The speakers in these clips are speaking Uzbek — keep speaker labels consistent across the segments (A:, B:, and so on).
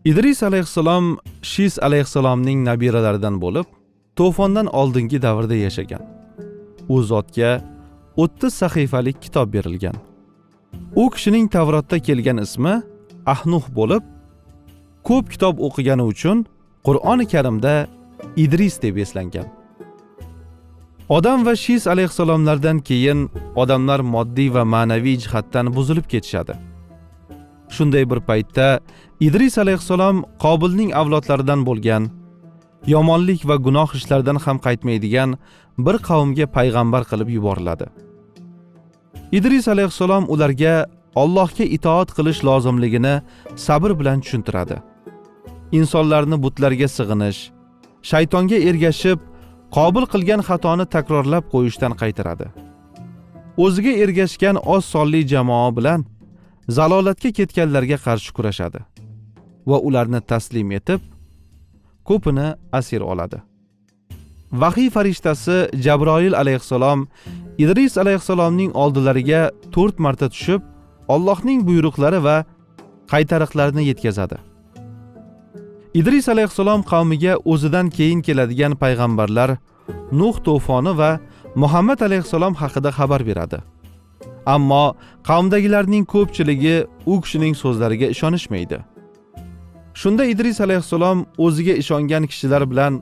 A: Idris alayhissalom Shis alayhissalomning nabiralaridan bo'lib, to'fondan oldingi davrda yashagan. U zotga 30 sahifalik kitob berilgan. U kishining Tavrotda kelgan ismi Ahnuh bo'lib, ko'p kitob o'qigani uchun Qur'oni Karimda Idris deb eslangan. Odam va Shis alayhissalomlardan keyin odamlar moddiy va ma'naviy jihatdan buzilib ketishadi. Shunday bir paytda Idris alayhissalom Qobilning avlodlaridan bo'lgan, yomonlik va gunoh ishlardan ham qaytmaydigan bir qavmga payg'ambar qilib yuboriladi. Idris alayhissalom ularga Allohga itoat qilish lozimligini sabr bilan tushuntiradi. Insonlarni butlarga sig'inish, shaytonga ergashib, Qobil qilgan xatoni takrorlab qo'yishdan qaytaradi. O'ziga ergashgan oz sonli jamoa bilan zalolatga ketganlarga qarshi kurashadi va ularni taslim etib, ko'pini asir oladi. Vahiy farishtasi Jabroil alayhissalom Idris alayhissalomning oldilariga 4 marta tushib, Allohning buyruqlari va qaytariqlarini yetkazadi. Idris alayhissalom qavmiga o'zidan keyin keladigan payg'ambarlar Nuh to'foni va Muhammad alayhissalom haqida xabar beradi. Ammo qavmdagilarning ko'pchiligi u kishining so'zlariga ishonishmaydi. Shunda Idris alayhissalom o'ziga ishongan kishilar bilan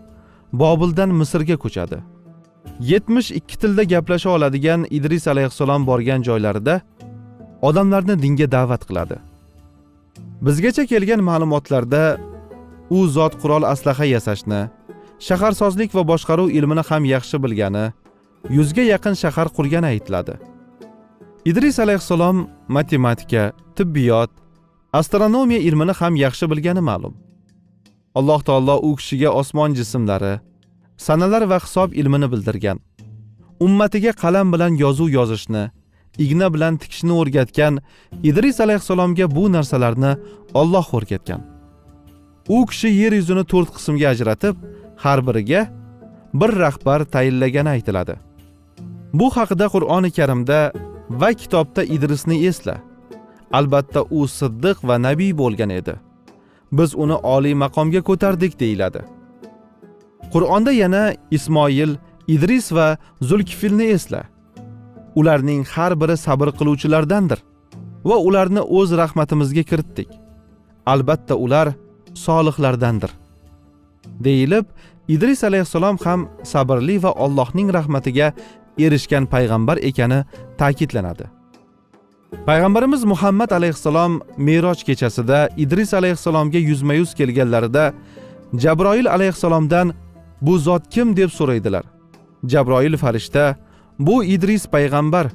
A: Bobildan Misrga ko'chadi. 72 tilda gaplasha oladigan Idris alayhissalom borgan joylarida odamlarni dinga da'vat qiladi. Bizgacha kelgan ma'lumotlarda u zot qurol aslaha yasashni, shaharsozlik va boshqaruv ilmini ham yaxshi bilgani, 100 ga yaqin shahar qurgani aytiladi. Idris alayhissalom matematika, tibbiyot, astronomiya ilmini ham yaxshi bilgani ma'lum. Alloh taolo u kishiga osmon jismlari, sanalar va hisob ilmini bildirgan. Ummatiga qalam bilan yozuv yozishni, igna bilan tikishni o'rgatgan Idris alayhissalomga bu narsalarni Alloh o'rgatgan. U kishi yer yuzini 4 qismga ajratib, har biriga bir rahbar tayinlagani aytiladi. Bu haqida Qur'oni Karimda va kitobda Idrisni esla. Albatta u siddiq va nabiy bo'lgan edi. Biz uni oliy maqomga ko'tardik deyiladi. Qur'onda yana Ismoil, Idris va Zulkiflni esla. Ularning har biri sabr qiluvchilardandir va ularni o'z rahmatimizga kiritdik. Albatta ular solihlardandir. Deyilib, Idris alayhissalom ham sabrli va Allohning rahmatiga erishgan payg'ambar ekani ta'kidlanadi. Payg'ambarimiz Muhammad alayhissalom Meroj kechasida Idris alayhissalomga yuzma-yuz kelganlarida Jabroil alayhissalomdan bu zot kim deb so'raydilar. Jabroil farishta bu Idris payg'ambar,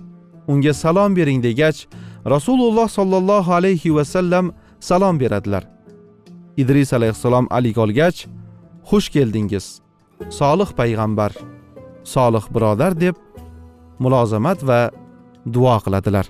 A: unga salom bering degach, Rasululloh sollallohu alayhi va sallam salom beradilar. Idris alayhissalom alik olgach, xush keldingiz, solih payg'ambar, solih birodar deb mulozamat va duo qiladilar.